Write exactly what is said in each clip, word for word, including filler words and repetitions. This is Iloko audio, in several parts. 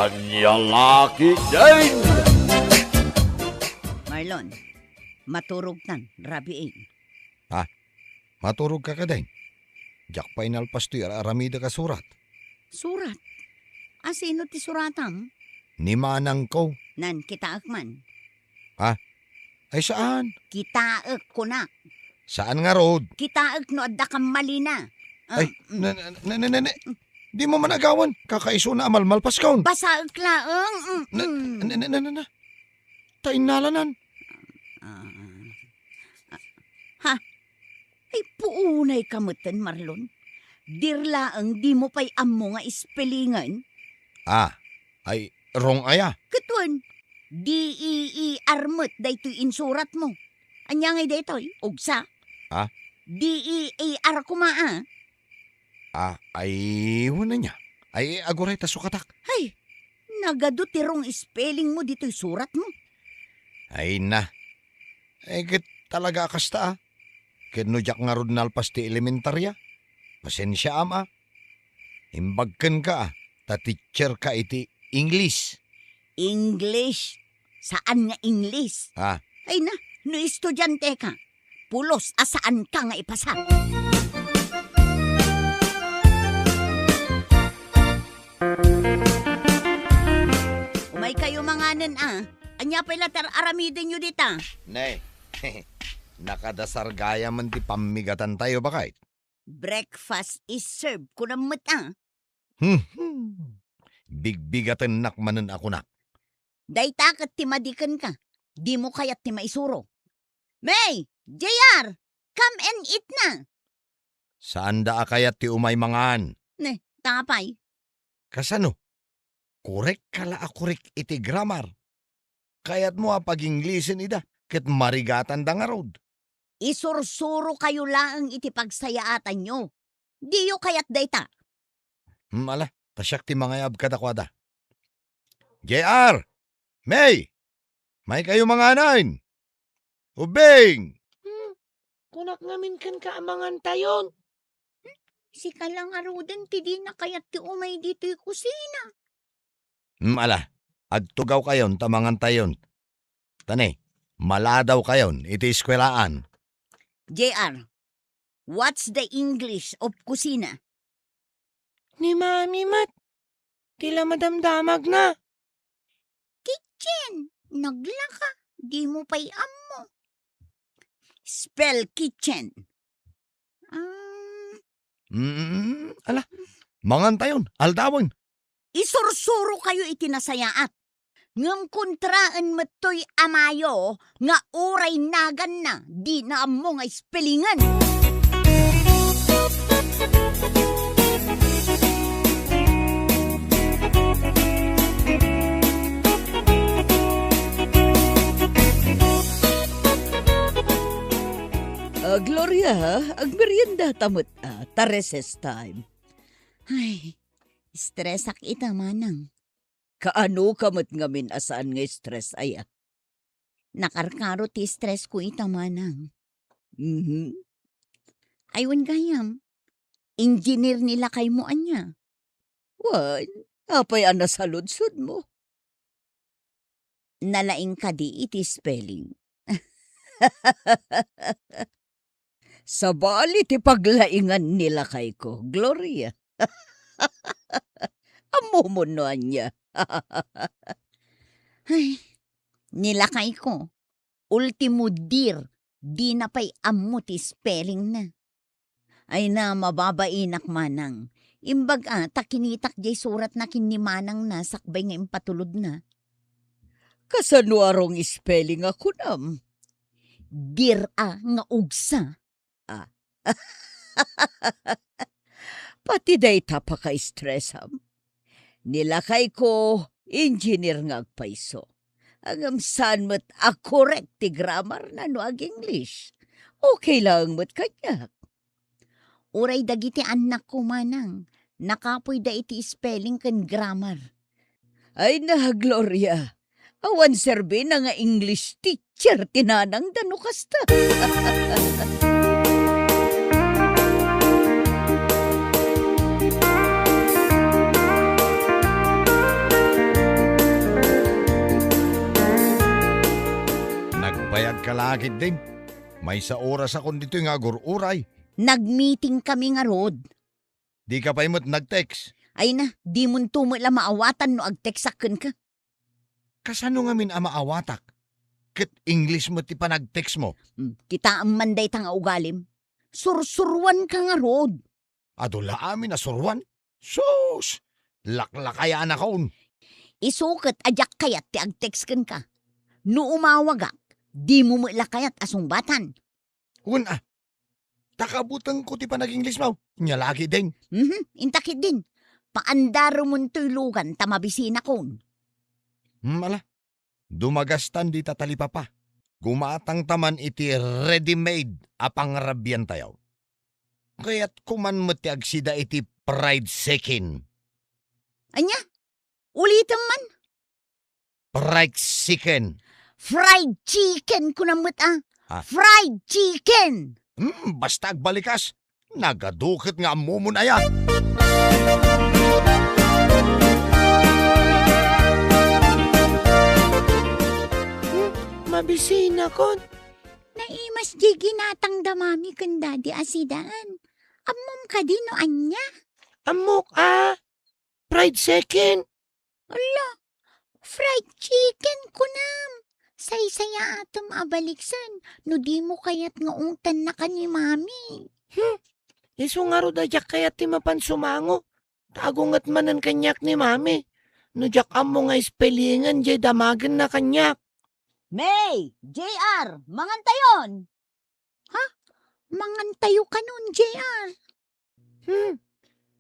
Ania la ketdin? Marlon, maturogtan, rabiin. Ha? Maturogka ketdin? Diak pay nalpas toy ar-aramidek a surat. Surat? Asino ti suratam? Ni manangko. Nan, kitaek man. Ha? Ay, saan. Kitaek, kunak. Saan ngarud? Kitaek no adda kammalina. Ah, Ay, mm. na, na, na, na, na, na. Dimo man agawan. Kakaisuna a malmalpaskon. Basaek laeng. Mm, Na, mm. na, na, na, na, na. Ta innalanan. Ah. Ha? Ay, puunay ka metten, Marlon. Dir laeng dimo pay ammo nga ispelingen? Ah, ay, wrong aya. Ket wen, D E E R met daytoy insuratmo. Ania ngay daytoy? Ugsa? Ah? D E A R koma, ah. Ah, ay, wen ania. Ay, aguray ta sukatak. Hay, nagadu ti wrong spellingmo ditoy suratmo. Ay na. Eh, ket talaga a kasta, ah. Ket no diak ngarud nalpas ti elementaria, pasensiaam, ah. Imbag kenka, ah, ta teacherka iti English. English? Saan nga English? Ah. Ay na, no estudiante ka, pulos a saan ka nga ipasa. Umay kayo manganen, ah. Ania pay la ti ar-aramidenyo dita? Ne, nakadasar gayam ti pammigatantayo, baket. Breakfast is served, kunam met, ah. Hmm, hmm. Bigbigatennak manen a kunak. Dayta ket ti madi kenka. Dimo kayat ti maisuro. May, J R, come and eat na. Saanda a kayat ti umay mangan. Ne, ta apay? Kasano? Korek ka la a korek iti grammar. Kayatmo a pag-Inglisen ida, ket marigatanda ngarud. Isursurokayo laeng iti pagsayaatanyo. Diyo kayat dayta? Hmm, ala, ta siak ti mangayab kadakuada. J R! May! Maykayo manganen! Ubing! Hmm, kunak ngamin kenka a mangantayon. Sika la ngaruden ti dina kayat ti umay ditoy kusina. Hmm, ala, agtugawkayon ta mangantayon. Ta ne, maladawkayon iti eskuelaan. J R, what's the English of kusina? Ni Mami met, ti la madamdamagna. Kitchen, naglaka, dimo pay ammo. Spell kitchen. Ah. Mm, ala, mangantayon, aldawen. Isursurokayo iti nasayaat. Ngem kontraen met toy amayo nga uray naganna, dina ammo nga ispelingen. Ah, Gloria, agmeriendata met, ah, ta recess time. Ay, stressak ita, manang. Kaano ka met ngamin a saan nga stress aya? Nakarkaro ti stress ko ita, manang. Mhm. Ay, wen gayam. Engineer ni lakaymo ania? Wen, apay a nasaludsodmo? Nalaing kadi iti spelling? Sabali ti paglaingan ni lakayko, Gloria. Ammomon no ania. Ay, ni lakayko, ultimo dir, dina pay ammo ti spellingna. Ay na, mababainak manang. Imbag a, ta kinitak jay suratna ken ni manangna sakbay nga impatulodna. Kasano a wrong spelling a kunam? Dir a nga ugsa. Ah. Pati dayta pakastressam. Ni lakayko, engineer nga agpayso. Ngem saan met a korek ti grammar na no ag-English. Okay laeng met kaniak. Uray dagiti annakko manang, nakapoyda iti spelling ken grammar. Ay na, Gloria, awan serbina nga English teacher ti nanangda no kasta. Akin din. Maysa orasakon ditoy nga agur-uray. Nagmeeting kami ngarud. Dika pay met nag-text. Ay na, dimonto met la maawatan no agteksak kenka. Kasano ngamin a maawatak? Ket English met ti panagtekstmo. Hmm, kitaem man dayta nga ugalim. Sursuruanka ngarud. Adu la amin a suruan? Sus! Laklakayanakon. Isu ket a diak kayat ti agtext kenka. No umawagak, dimo met la kayat a sungbatan. Wen a, ta kabutengko ti panag-Englishmo. Nia la ketdin. Mhm, inta ketdin. Paandaremontoy lugan ta mabisinakon. Hmm, ala. Dumagastan dita talipapa. Gumatangta man iti ready-made a pangrabiantayo. Kayatko man met ti agsida iti fried chicken. Ania? Ulitem man. Fried chicken. Fried chicken, kunam met a. Ah. Fried chicken! Hmm, basta agbalikas. Nagadu ket nga ammomon aya. Hmm, mabisinakon. Naimas diay ginatang da mami ken daddy a sidaen. Ammom kadi no ania? Ammok a. Fried chicken. Ala, fried chicken kunam. Saysayaatem a baliksen no dimo kayat nga ungtanna ken ni mami. Hmm. Isu ngarud a diak kayat ti mapan sumango. Ta agunget manen kaniak ni mami. No diak ammo nga spellingan diay damagenna kaniak. May, J R, mangantayon. Ha? Mangantayo kanon, J R? Hmm.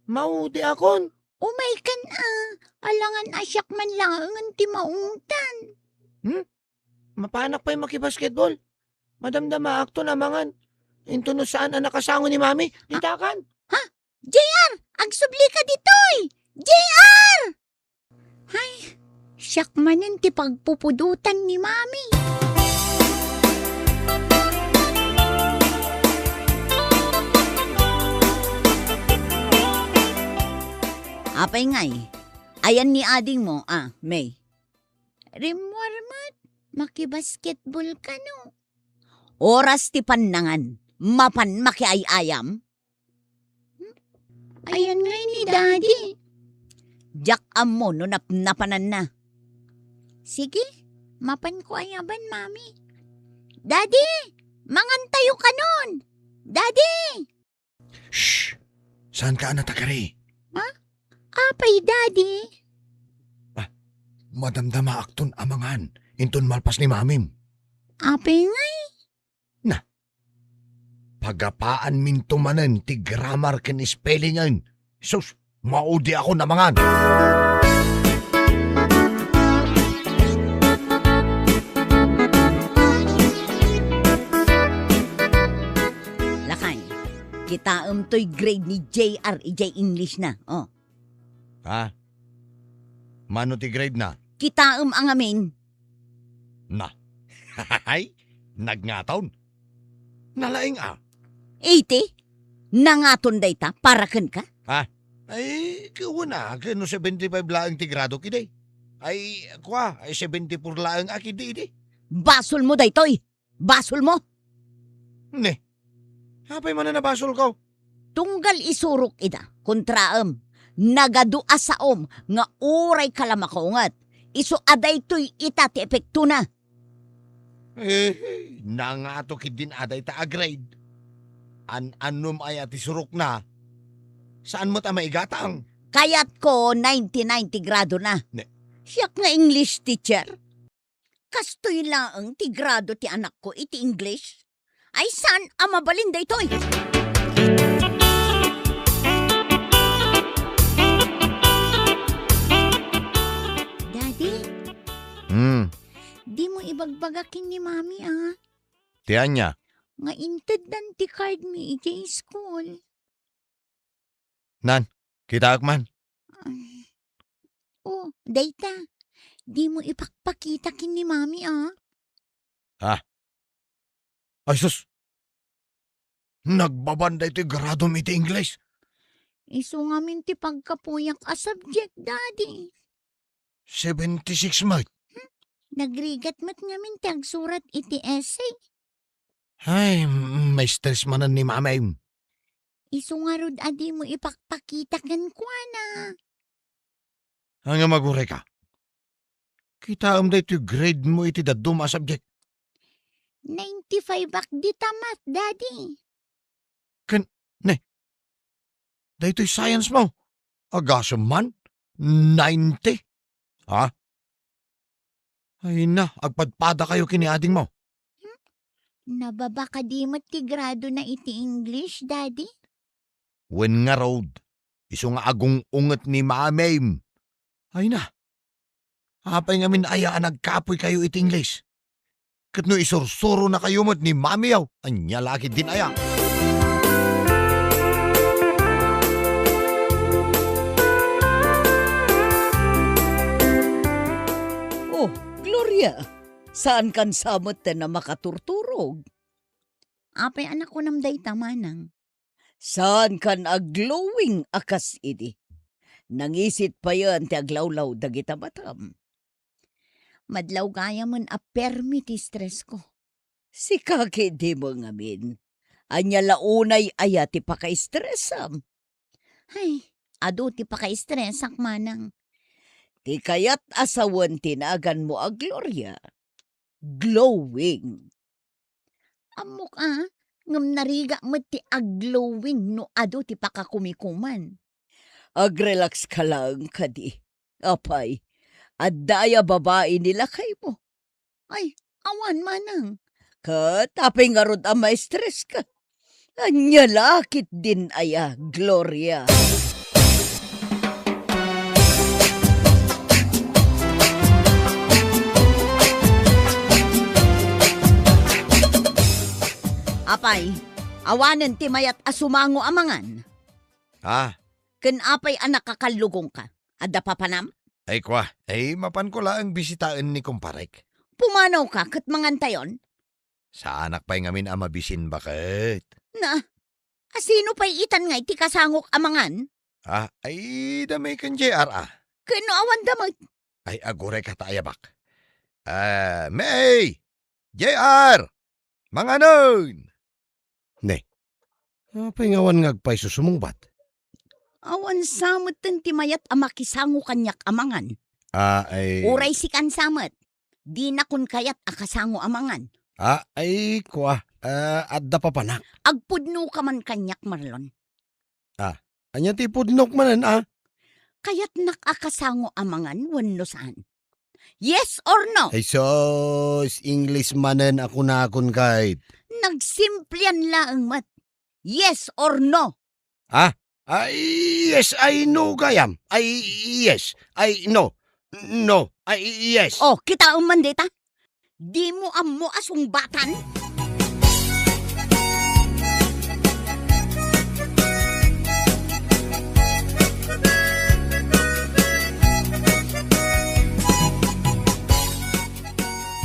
Maudiakon. Umay kan a. Alangan a siak man laengen ti maungtan. Hmm? Mapanak pay makibasketball. Madamdamaakton a mangan. Inton no saan a nakasango ni mami. Ditakan. Ha? J R! Agsublika ditoy! J R! Ay, siak manen ti pagpupudotan ni mami. Apay ngay? Ayan ni adingmo, a, May? Rimmuar met, makibasketball kano. Oras ti pannangan, mapan makiay-ayam? Hmm? Ayan ngay ni Daddy. Diak ammo no napnapananna. Sige, mapanko ayaban, Mami. Daddy, mangantayo kanon. Daddy! Shh! Saanka a natagari? Ha? Apay, Daddy? Ah, madamdamaakton a mangan inton malpas ni Mamim. Apay ngay? Na, pagapaanminto manen ti grammar ken spellingan. Sus, maudiakon a mangan. Lakay, kitaem toy grade ni J R idiay English na. Oh. Ha? Mano ti grade na? Kitaem a ngamin. Na. Hay, nagngaton. Nalaing a. Eighty? Nangaton dayta para kenka? Ha? Ay, kawan a, ken no seventy-five laeng ti grado kidi. Ay, kua, ay seventy-four laeng a kidi idi. Basolmo daytoy. Basolmo. Ne, apay manen a basolko? Tunggal isurok ida, kontraem, nagadu a saom nga uray kalamakonget. Isu a daytoy ita ti epektona. Eh, nangato ketdin a dayta a grade. An-annom aya ti surokna? Saan met a maigatang? Kayatko ninety-nine ti gradona. Ne. Siak nga English teacher. Kastoy laeng ti grado ti anakko iti English. Ay, saan a mabalin daytoy? Daddy? Hmm. Dimo ibagbaga ken ni Mami, a. Ti ania? Nga inteddan ti card mi idiay school. Nan, kitaek man. Ay. Oh, dayta. Dimo ipakpakita ken ni Mami, a. Ah. Ay, sus! Nagbaban daytoy gradom iti English. Isu ngamin ti pagkapuyak a subject, Daddy. Seventy-six met. Hmm? Nagrigat met ngamin ti agsurat iti essay. Ay, ma-stress manen ni Mami. Isu ngarud a dimo ipakpakita kenkuana. Ngem agurayka. Kitaem daytoy grade mo iti dadduma a subject. Ninety-five ak dita math, Daddy. Ken, ne, daytoy science mo, agasem man, ninety. Ha? Ay na, agpadpadakayo ken ni adingmo. Hmm? Nababa kadi met ti gradona iti English, Daddy? Wen ngarud, isu nga agung-unget ni Mamim. Ay na, apay ngamin aya a nagkapoykayo iti English? Ket no isursuronakayo met ni Mamiyo, ania la ketdin aya? Oh, Gloria, saankan sa metten a makaturturog? Apay a nakunam dayta, Manang? Saankan a glowing a kas idi. Nangisit payen ti aglawlaw dagita matam. Madlaw gayamen a permi ti stressko. Sika ketdi met ngamin. Ania la unay aya ti pakastressam? Ay, adu ti pakaistresak, Manang. Ti kayat a sawen ti naganmo a Gloria, glowing. Ammok a, ngem narigat met ti agglowing no adu ti pakakumikuman. Agrelax ka laeng kadi. Apay, adda aya babai ni lakaymo? Ay, awan, Manang. Ket apay ngarud a ma-stress ka? Ania la ketdin aya, Gloria? Apay, awanen ti mayat a sumango a mangan? Ah. Ken apay a nakakallugongka? Adda papanam? Ay, kua, ay, mapanko laeng bisitaen ni kumparek. Pumanawka ket mangantayon? Saanak pay ngamin a mabisin baket. Na, asino pay itan nga iti kasangok a mangan? Ah, ay, da May ken J R, ah. Ken no awan da met? Ay, agurayka ta ayabak. Ah, May! J R! Manganon! Ne, apay nga awan nga agpayso sumungbat? Awan sa metten ti mayat a makisango kaniak a mangan. Ah, ay. Uray sikan sa met. Dinakon kayat a kasango a mangan. Ah, ay, kua. Ah, adda papanak. Agpudnoka man kaniak, Marlon. Ah, ania ti pudnok manen, ah? Kayatnak a kasango a mangan wenno saan? Yes or no? Ay sus, English manen a kunakon, kayat. Nagsimplian laeng met. Yes or no? Ah? Ay, yes, ay, no, gayam. Ay, yes, ay, no. No, ay, yes. Oh, kitaem man dita. Dimo ammo a sungbatan?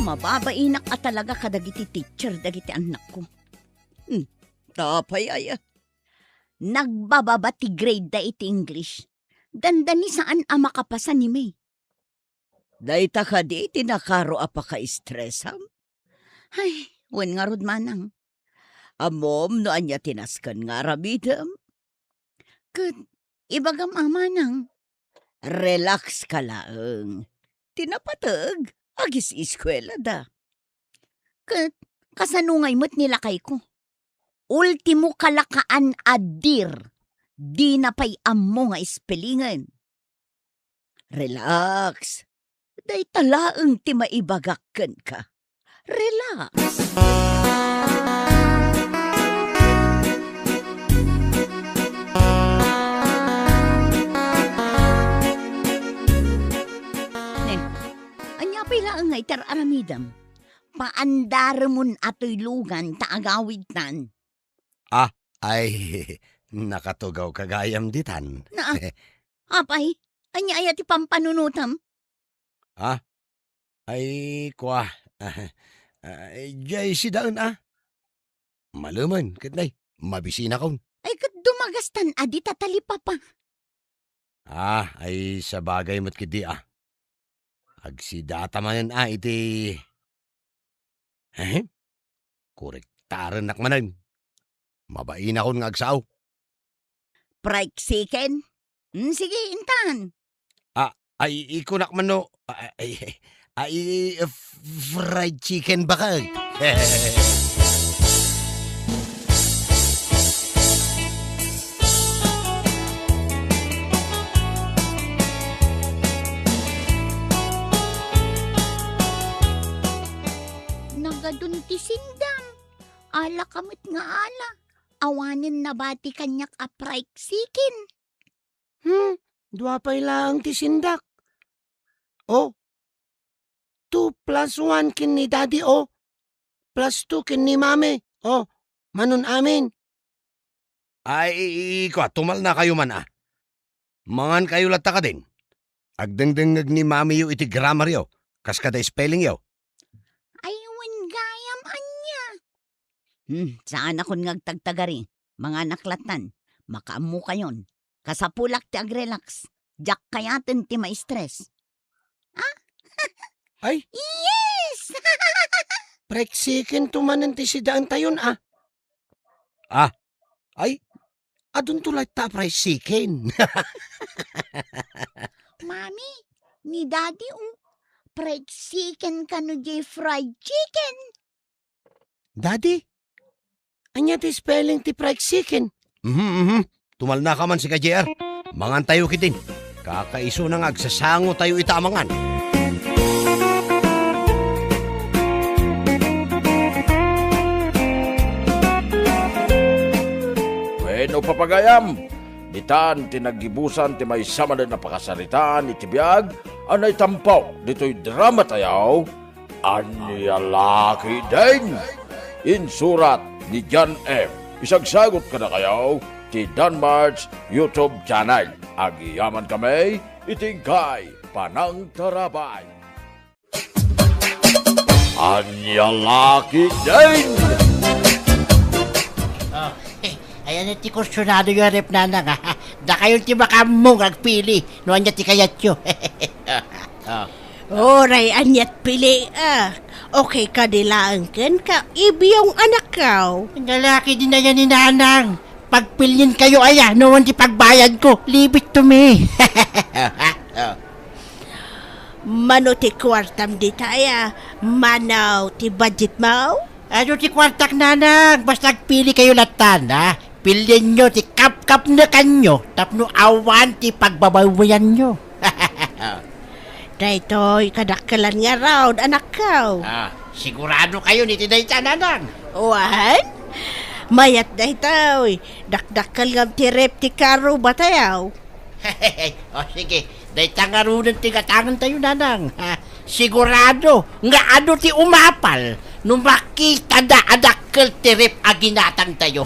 Mababainak a talaga kadagiti teacher dagiti annakko. Hmm, apay aya? Nagbababa ti grade da iti English. Dandani saan a makapasa ni May. Dayta kadi ti nakaro a pakaistresam? Ay, wen ngarud, Manang. Ammom no ania ti nasken nga aramidem? Ket ibagam a, Manang. Relax ka laeng. Ti napateg, agis-eskuelada. Ket kasano ngay met ni lakayko? Ultimo kalakaan a dear, dina pay ammo nga ispelingen. Relax. Dayta laeng ti maibagak kenka. Relax. Ne, ania pay laeng nga iti ar-aramidem? Paandaremon a toy lugan ta agawidtan. Ah, ay, nakatugawka gayam ditan. Na, apay, ania aya ti pampanunotem? Ah, ay, kua. Ah, ah, jay sidaen, ah. Malemen, ket nay, mabisinakon. Ay, ket dumagastan a dita talipapa. Ah, ay sabagay met ketdi, ah. Agsidata manen, ah, iti, ehem, korek. Tarennak manen. Mabainakon nga agsao. Fried chicken? Mm, sige, intan. Ah, ay, ikunak man no, ah, ay, ay, f-, fried chicken bakag. Nagadun ti sindam. Ala ka met nga ala. Awanen nabati kaniak a fried chicken. Hmm, dua pay laeng ti sindak. Oh, two plus one ken ni Daddy, oh. Plus two ken ni Mami, oh. Manon amin. Ay, i-, i-, ikua, tumalnakayo man, ah. Mangankayo latta kadin. Agdengdengngeg ni Mamiyo iti grammaryo, kas kada spellingyo. Ay, wen gayam ania. Hmm, saanakon nga agtagtagari. Manganak lattan. Makaammokayon. Kasapulak ti agrelax. Diak kayaten ti ma-stress. Ah? Ay? Yes! Fried chicken to manen ti sidaentayon, ah. Ah, ay, adunto latta a fried chicken. Mami, ni Daddy, oh, fried chicken kano jay fried chicken? Daddy, ania ti spelling ti fried chicken? Mhm, mhm. Tumalnaka man sika, J R. Mangantayo ketdin. Kakaisuna nga agsasangotayo ita a mangan. Wenno, papagayam, ditan ti naggibusan ti maysa manen a pakasaritaan iti biag a naitampo ditoy dramatayo, Ania La Ketdin? Insurat ni John F. Isagsagot kadakayo ti Danmart's YouTube channel. Agyamankami iti inkay panangtarabay. Ania La Ketdin? Ah, eh, ayan ti kursunado yo, Rep Nanang, ah. Dakayon ti makaammo nga agpili no ania ti kayatyo. Ah. Uray, aniat pili, ah. Okay kadi laeng kenka, Ibyong anakko. Lalaki din aya ni Nanang. Pagpilienkayo aya, no, ti pagbayadko. Leave it to me. Ah. Mano ti kuartam dita aya? Mano ti budgetmo? Adu ti kuartak, Nanang, basta agpilikayo lattan, ha? Pilienyo ti kapkapnekanyo tapno awan ti pagbabaybayanyo. Daytoy kadakkelan ngarud, anakko. Ah, siguradokayon iti dayta, Nanang? Wen? Mayat daytoy. Dakdakkel ngem ti ref ti karrubatayo. O, sige. Dayta ngaruden ti gatangentayo, Nanang. Ha? Sigurado nga adu ti umapal no makitada a dakkel ti ref a ginatangtayo.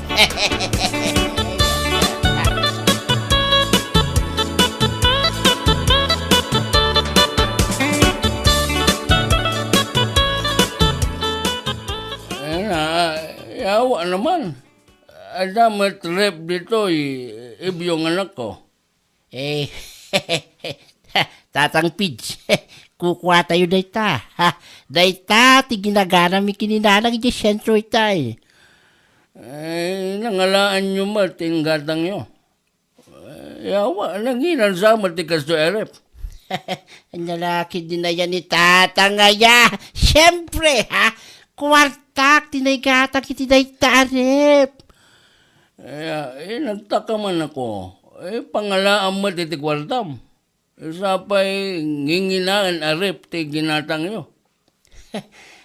Ay, na, yawa naman. Adda met ref ditoy, Ibyong anakko. Eh, Tatang Pids, kukuatayo dayta, ha? Dayta ti ginaganami ken ni Nanang idiay sentro itay. Eh, nangalaanyo met ti inggatangyo. Eh, yawa, nanginansa met ti kastoy a ref. Ania la ketdin aya ni Tatang aya? Siempre, ha? Kuartak ti naigatang iti dayta a ref. Eh, eh, nagtaka man ako. Eh, pangalaam met iti kuartam. Sapay nginginaen a ref ti ginatangyo.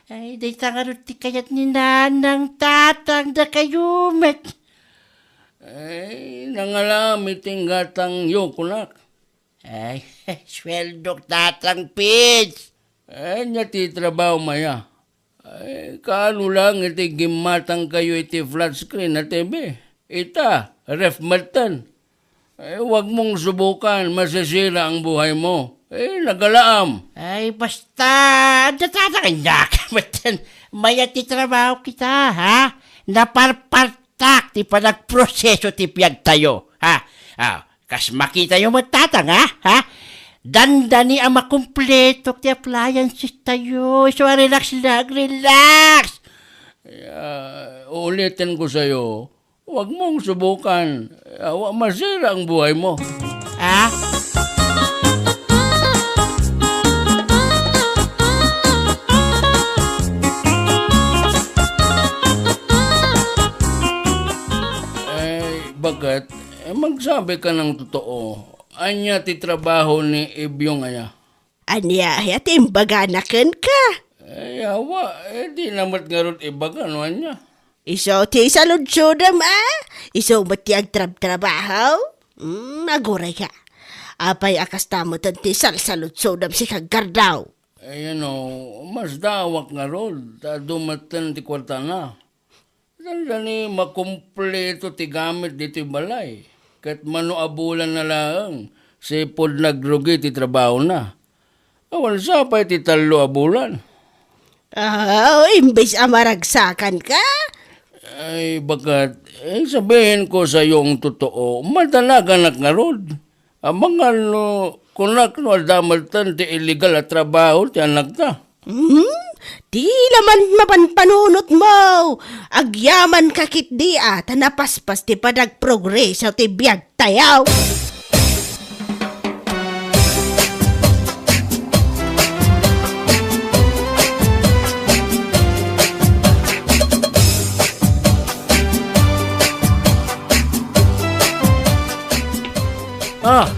Ay, dayta ngarud ti kayat ni Nanang, Tatang, dakayo met. Ay, nangalaam iti inggatangyo, kunak. Ay, sueldok, Tatang Pids. Ania ti trabahom aya? Ay, kaano lang iti gimmatangkayo iti flat screen a T V? Ita, ref metten. Ay, wag mong subukan, masisira ang buhay mo. Eh, nagalaam. Ay, basta, adda tatang, ania ka metten. Mayat ti trabaho kita, ha? Naparpartak ti panagproseso ti biagtayo, ha? Ah, kas makitayo met, Tatang, ha? Ha? Dandani a makumpletok ti appliances tayo. So, relax lang, relax. Ah, ulitin ko sa'yo, huwag mong subukan. Awa, masira ang buhay mo. Ah? Eh, bakit? Eh, magsabi ka ng totoo. Ania ti trabaho ni Ibyong aya? Ania aya ti imbagana kenka? Ay, awa, eh, di na met ngarud ibaga no ania. Isu ti saludsodem, a? Isu met ti agtrabtrabaho? Hmm, aguray ka. Apay a kasta metten ti salsaludsodem, sika Gardaw? Ay, ano, masdaawak ngarud, ta adu metten ti kuartana. Dandani makumpleto ti gamit ditoy balay, ket mano a bulan na laeng, sipud nagrugi ti trabahona. Awan sa pay ti tallo a bulan. Ah, imbes a maragsakan ka? Ay, bakat, eh, sabihin ko sa iyong totoo, madanaganak ngarud. Amangan no, kunak no adda metten ti illegal a trabaho ti anakta. Hmm? Di naman mapanpanunot mo. Agyaman ka ketdi a, ta napaspas ti panagprogreso ti biag tayo. Oh,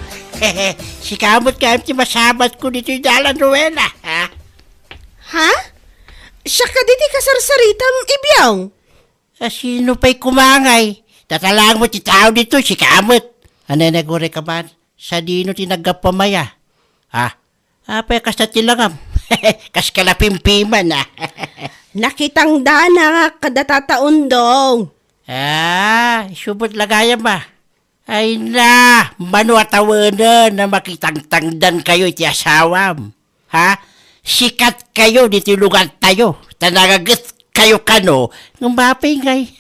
sika met kayat ti masabat ko ditoy dalan, Rowena, ha? Ha? Siak kadi ti kasarsaritam, Ibyong? A, sino pay kumangay? Tatalaang mo ti tao ditoy, sika met. Anay, naguray ka man. Sadino ti naggapuam aya? Ah, apay kasta ti langam? Kas ka napimpiman, ah. Nakitangdana nga kada tataundong. Ah, isu met la gayam, ah. Ay na, mano a tawenen a makitangtangdan kayo iti asawam? Ha? Sikat kayo ditoy lugar tayo, ta nagaget kayo kano, ngem apay ngay?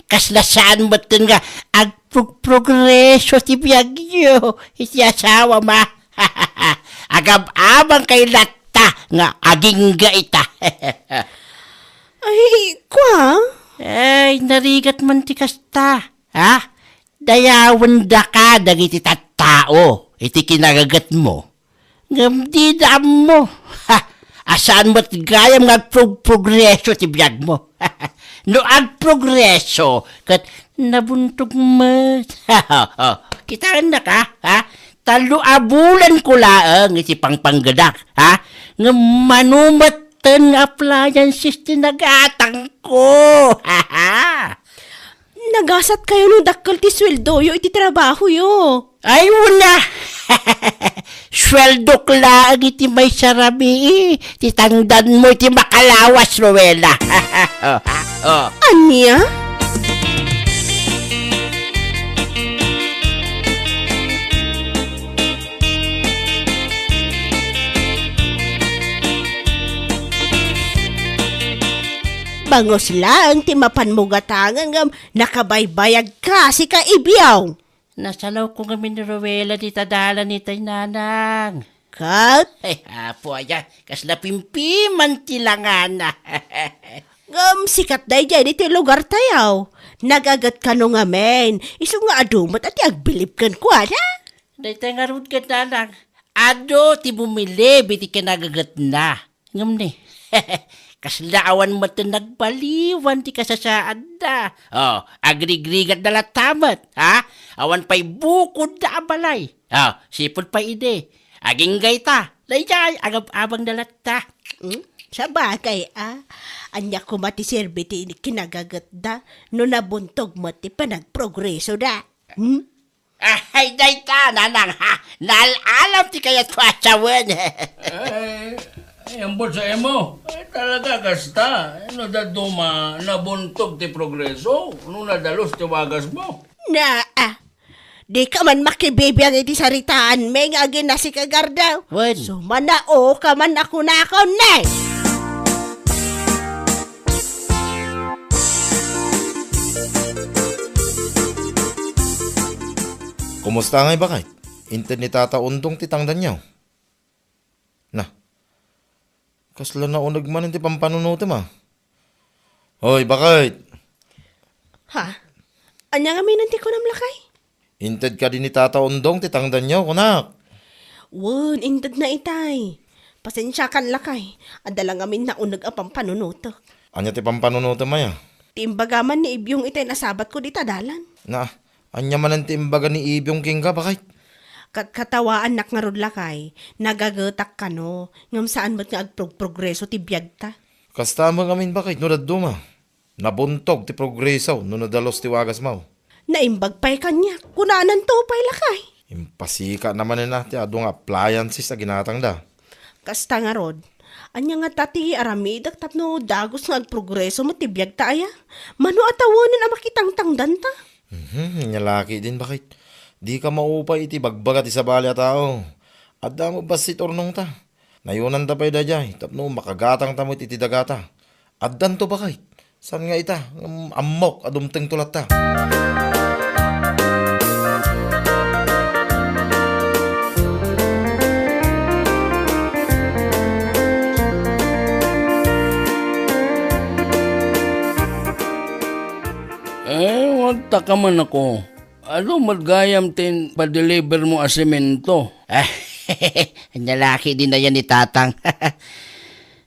Kasla saan metten nga agprogrogreso ti biagyo iti asawam, a? Agab-abang kay latta nga agingga ita. Ay, kua? Ay, narigat man ti kasta, ha? Dayawendaka dagiti tattao iti kinagagetmo, ngem dida ammo. Ha, a saan met gayam nga agprog-, progreso ti biagmo. No agprogreso, ket nabuntog met. Kitaennaka, ha? Tallo a bulanko laeng iti pangpanggedak, ha? Ngem mano metten nga appliances ti nagatangko. Nagasat kayo no dakkel ti sueldoyo iti trabahoyo. Ay, una! Sueldok laeng iti maysa rabii ti tangdanmo iti makalawas, Rowena. Oh, oh. Ania? Bangus laeng ti mapanmo gatangen ngem nakabaybayag ka, sika Ibyong. Nasalawko ngamin ni Rowena dita dalan itay, nanang. Kat? Ay, apo aya, kasla pimpiman ti langana. Ngem sikat daydiay ditoy lugar tayo. Nagaget kano ngamin, isu nga adu met a ti agbilib kenkuana. Dayta ngarud ket, nanang, adu ti bumilib iti kinagagetna. Ngem ni, kasla awan met ti nagbaliwan ti kasasaadda. Oh, agrigrigatda latta met, ha? Awan pay bukodda a balay. Oh, sipud pay idi. Agingga ita, daydiay, agab-abangda latta. Hmm? Sabagay, a. Ania koma ti serbi ti kinagagetda no nabuntog met ti panagprogresoda? Hmm? Ay, dayta, nanang, ha? Naal-alam ti kayatko a sawen. Ay, ay, ambot sa imo. Ay, talaga, kasta. No dadduma, nabuntog ti progreso, no nadalus ti wagasmo. Na, a. Dika man makibibiag iti saritaanmi nga agina, sika Gardaw. Wen. Sumanao ka man a kunakon, ne. Kumusta ngay, baket? Inted ni Tata Undong ti tangdanyo? Na, kasla nauneg manen ti pampanunotem, a. Oy, bakit? Ha? Ania ngamin ti kunam, lakay? Inted kadi ni Tata Undong ti tangdanyo, kunak. Wen, intedna itay. Pasensiakan, lakay. Adda la ngamin nauneg a pampanunotek. Ania ti pampanunotem aya? Ti imbaga man ni Ibyong itay nasabatko dita dalan. Na, ania manen ti imbaga ni Ibyong kenka, bakit? Kat-, katawaannak ngarud, lakay. Nagagetak kano, ngem saan met nga agprog-progreso ti biagta. Kasta met ngamin, bakit, no dadduma? Nabuntog ti progreso no nadalus ti wagasmo. Naimbag pay kaniak, kunananto pay, lakay. Impasika na manen a ti adu nga appliances a ginatangda. Kasta ngarud, ania ngata ti aramidek tapno dagus nga agprogreso met ti biagta aya? Mano a tawenen a makitangtangdanta? Mhm, ania la ketdin, bakit? Dika maupay iti bagbaga ti sabali a tao. Adda met bassit urnongta. Nayonanta pay daydiay tapno makagatangta met iti dagata. Addanto, bakit? Saan nga ita, ngem ammok a dumtengto latta. Eh, agtaka man ako. Adu met gayam ti padelivermo a semento. Ania la ketdin aya ni Tatang?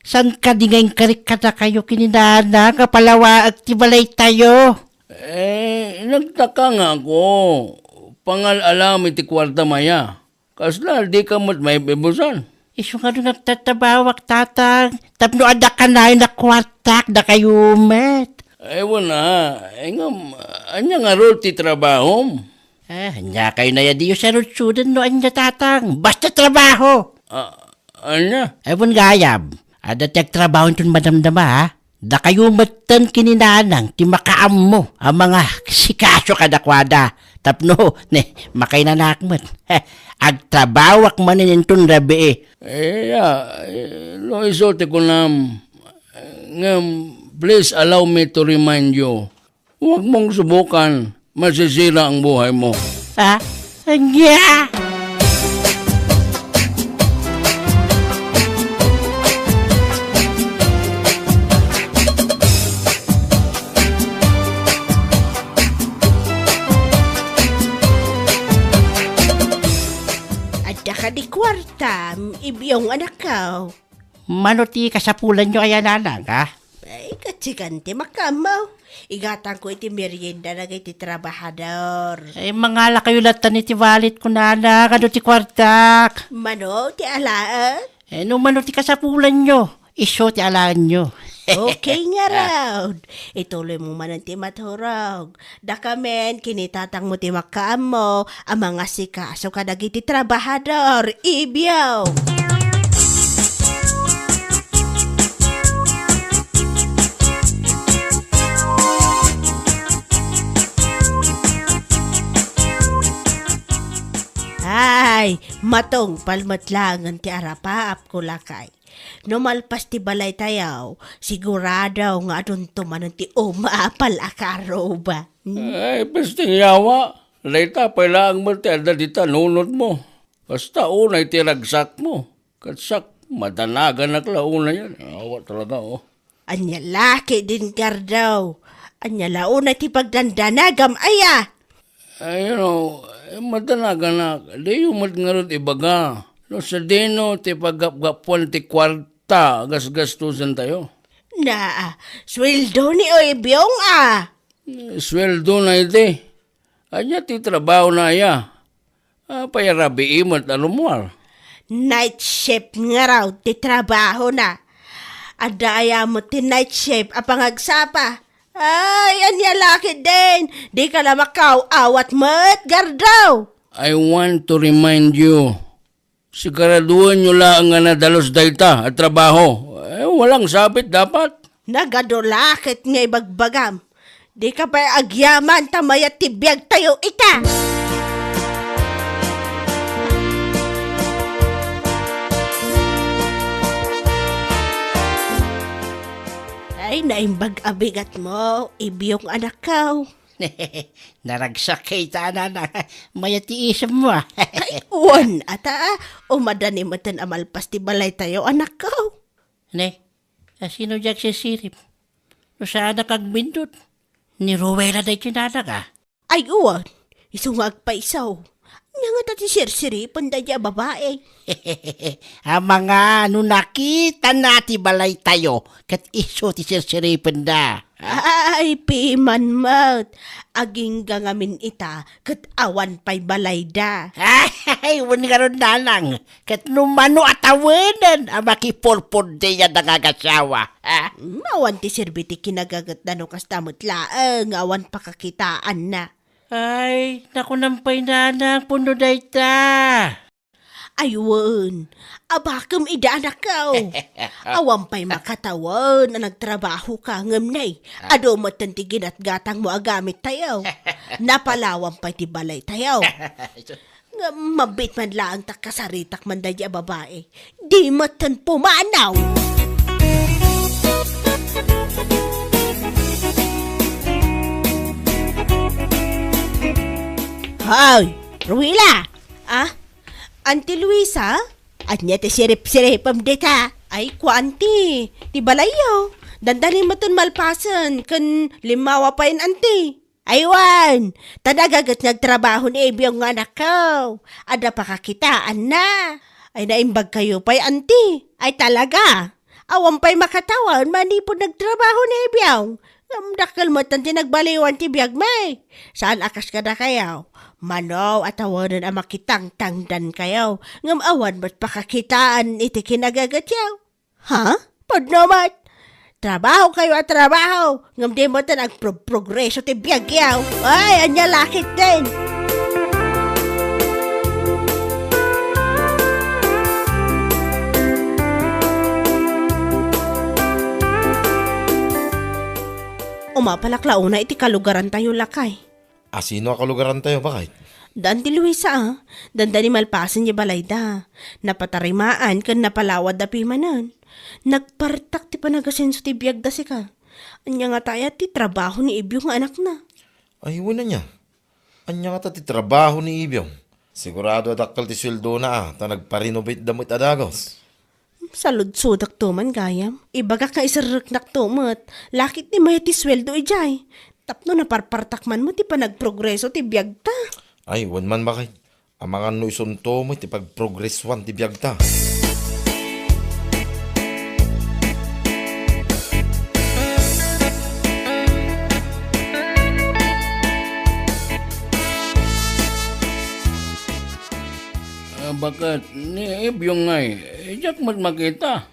Saan kadi nga inkarik kadakayo ken ni Nana nga palawaek ti balaytayo? Eh, nagtaka nga ako. Pangal-alam iti kuartam aya. Kasla, dika met maibibusan? Isu nga no nagtatrabahoak, Tatang, tapno adda kanayon a kuartak, dakayo met. Ay, wen a. Ay, ngem, ania ngarud ti trabahom? Ah, ania kayo naya diyo sarudsuden no ania, Tatang? Basta trabaho! Ah, ania? Ay, wen gayam. Adda ti agtrabaho inton madamdama, ha? Dakayo metten ken ni Nanang ti makaammo a mangasikaso kadakuada tapno, ne, makainanaak met. Agtrabahoak manen inton rabii. Eh, ya, eh, no isu ti kunam, ngem, please allow me to remind you, huwag mong subukan. Masisira ang buhay mo. Ha? Ania? Adda kadi kuartam, Ibyong, anakko? Mano ti kasapulanyo aya, Nanang, ha? Ay, katsikan ti makaammo. Igatangko iti merienda dagiti trabahador. Ay, mangalakayo latta iti wallet ko, Nanang, adu ti kuartak. Mano ti alaen? Eh, no mano ti kasapulanyo, isu ti alaenyo. Okay ngarud. Ituloy mo manen ti maturog. Dakamen, ken ni Tatang mo ti makaammo a mangasikaso kadagiti trabahador, Ibyo. Ay, matungpal met laengen ti arapaapko, lakay. No malpas ti balaytayo, sigurado nga adunto manen ti umapal a karuba. Hmm? Ay, pesting yawa. Dayta pay laeng met ti adda dita nunotmo. Basta unay ti ragsakmo. Ket siak, madanaganak la unayen. Awa talaga, oh. Ania la ketdin, Gardaw? Ania la unay ti pagdandanagam aya? Ay, you know, eh, madanaganak, diyo met ngarud ibaga no sadino ti paggapgapuan ti kuarta a gasgastusentayo. Na, sueldo ni Oy Byong, a. Eh, sueldona iti. Ania ti trabahona aya? Apay a rabii met a rummuar? Night shift ngarud ti trabahona. Adda aya met ti night shift a pangagsapa? Ay, ania la ketdin? Dika la makaaw-awat met, Gardaw! I want to remind you, siguradoenyo laeng nga nadalus dayta a trabaho. Eh, walang sabit dapat. Nagadu la ket nga ibagbagam. Dika pay agyaman ta mayat ti biagtayo ita. Ay, naimbag a bigatmo, Ibyong anakko. Naragsak kay ta, Nanang. Mayat ti isemmo, a. Ay, wen, ata, a. Umadani metten a malpas ti balaytayo, anakko. Ne, a, sino diay agsisirib? No saanak agbindot, ni Ruela daytoy nanang, a. Ay, wen, isu nga agpayso. Ania ngata ti sirsiripen daydiay a babai? Amangan no nakitana ti balaytayo, ket isu ti sirsiripenda. Ay, piman met. Agingga ngamin ita, ket awan pay balayda. Ay, wen ngarud, nanang, ket no mano a tawenen a makipurpurdi a nangagasawa, a? Mm, awan ti serbi ti kinagagetna no kasta met laeng nga awan pakakitaanna. Ay, nakunam pay, nanang, pudno dayta. Ay, wen, abakem ida, anakko. Awan pay makatawen a nagtrabahoka, ngem nay, adu metten ti ginatgatangmo a gamittayo. Napalawam pay ti balaytayo. Ngem mabiit man laeng ta kasaritak man daydiay a babai. Di metten pumanaw. Hoy, Ruila! Ah? Auntie Luisa? Ania ti sirip-siripem dita? Ay, kua, Auntie, ti balayyo. Dandani metten malpasen ken limmawa payen, Auntie. Ay, wen, ta nagaget nga agtrabaho ni Ibiong nga anakko. Adda pakakitaanna. Ay, naimbagkayo pay, Auntie. Ay, talaga. Awan pay makatawen manipud nagtrabaho ni Ibiong. Ngem dakkel met ti nagbaliwan ti biagmi. Saan a kas kadakayo. Mano a tawenen a makitangtangdankayo. Ngem awan met pakakitaan iti kinagagetyo. Ha? Pudno met. Trabahokayo a trabaho. Ngem di met agpro-, progreso ti biagyo. Ay, ania la ketdin. Umapalak la unay iti kalugarantayo, lakay. A, sino a kalugarantayo, baket? Daan ti Luisa, a. Dandani malpasen ti balayda. Napatarimaan ken napalawadda pimanen. Nagpartak ti panagasenso ti biagda sika. Ania ngata aya ti trabaho ni Ibiong nga anakna? Ay, wen, ania? Ania ngata ti trabaho ni Ibiong? Sigurado a dakkel ti sueldona, a, ta nagpa-renovate'da met a dagus. Saludsodakto man gayam. Ibagak nga iserreknakto met. La ketdi mayat ti sueldo idiay. Tapno naparpartak man met ti panagprogreso ti biagta. Ay, wen man, baket. Amangan no isunto met ti pagprogresoan ti biagta. A, baket, ni Ibiong ngay, diak met makita.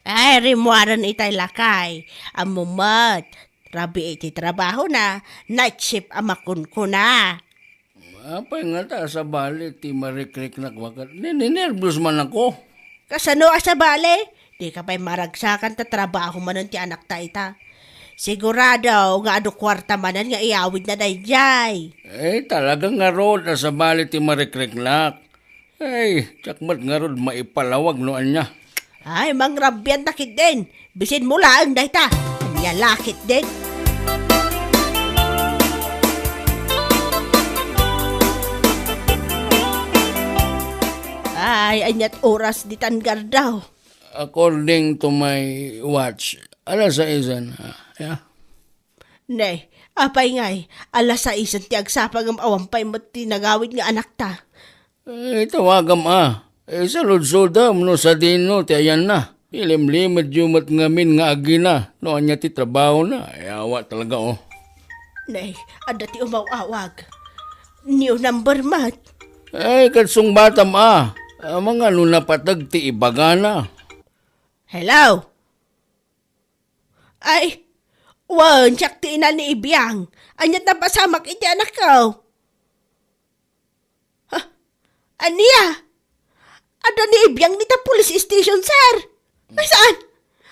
Ay, rimmuaren itay, lakay. Ammom met, rabii ti trabahona, night shift a makunkuna. Apay ngata a sabali ti marikriknak, baket? Ni-, ninerbios man ako. Kasano a sabali? Dika pay maragsakan ta trabaho manen ti anakta ita. Sigurado nga adu kuarta manen nga iyawidna daydiay. Eh, talaga ngarud a sabali ti marikriknak. Ay, diak met ngarud maipalawag no ania. Ay, mangrabianta ketdin. Bisinmo laeng dayta. Ania la ketdin. Ay, aniat oras ditan gardaw? According to my watch, alas sais na. Yeah. Ne, apay ngay, alas sais ti agsapa ngem awan pay met ti nagawid nga anakta. Eh, tawagam a. Eh, saludsodam no sadino ti ayanna. Ilimlimedyo met ngamin nga agina no ania ti trabahona. Eh, awa talaga, oh. Ne, adda ti umaw-awag. New number met. Eh, ket sungbatam a. Amangan no napateg ti ibagana. Hello? Ay, wen, siak ti ina ni Ibiang. Aniat napasamak iti anakko? Ha? Ania? Adda ni Ibiang dita police station, sir. Ay, saan?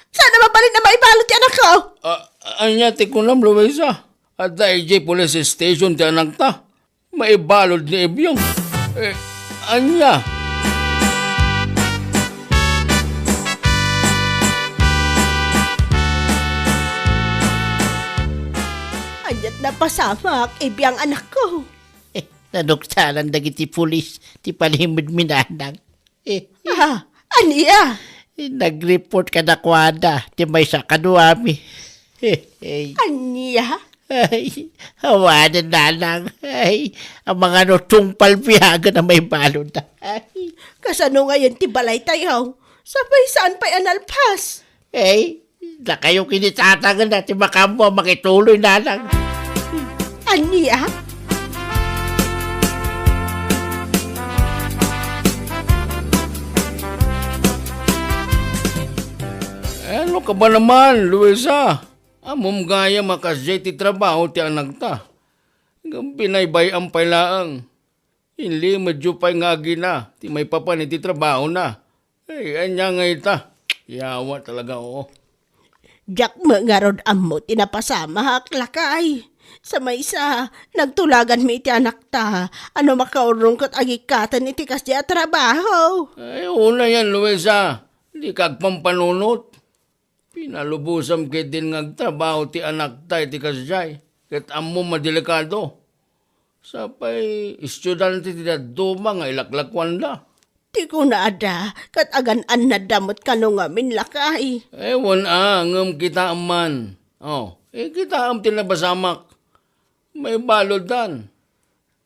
Saan a mabalin a maibalud ti anakko? Ah, ania ti kunam, Luisa? Adda idiay police station ti anakta. Maibalud ni Ibiong. Eh, ania? Aniat napasamak, Ibiang anakko. Eh, naduktalan dagiti pulis ti panimedmi, nanang. Eh, ah, ania? Eh, nag-report kadakuada ti maysa a kaduami. Hey. Ania? Ay, awanen, nanang. Ay, amangan no tungpal biagen a maibalud. Ay. Kasano ngayen ti balaytayo? Sapay saan pay a nalpas? Ay, dakayo ken ni tata ti makaammo a makituloy, nanang. Ania? Ano ka ba naman, Luisa? Ammom gayam a kasdiay ti trabaho ti anakta. Ngem binaybay-am pay laeng. Inlimedyo pay nga agina ti maipapan iti trabahona. Ay, ania nga ita? Yawa talaga, oo. Diak met ngarud ammo ti napasamak, lakay. Sa maysa, nagtulaganmi iti anakta a no makaurrong ket agikkaten iti kasdiay a trabaho. Ay, unayen, Luisa. Dika agpampanunot. Pinalubosam ketdin nga agtrabaho ti anakta iti kasdiay, ket ammom a delikado. Sapay estudiante ti dadduma nga ilaklakuanda. Ti kunada, ket agan-annadda met kano ngamin, lakay. Ewan a, ngem kitaem man. Oh, eh, kitaem ti napasamak. Maibaluddan.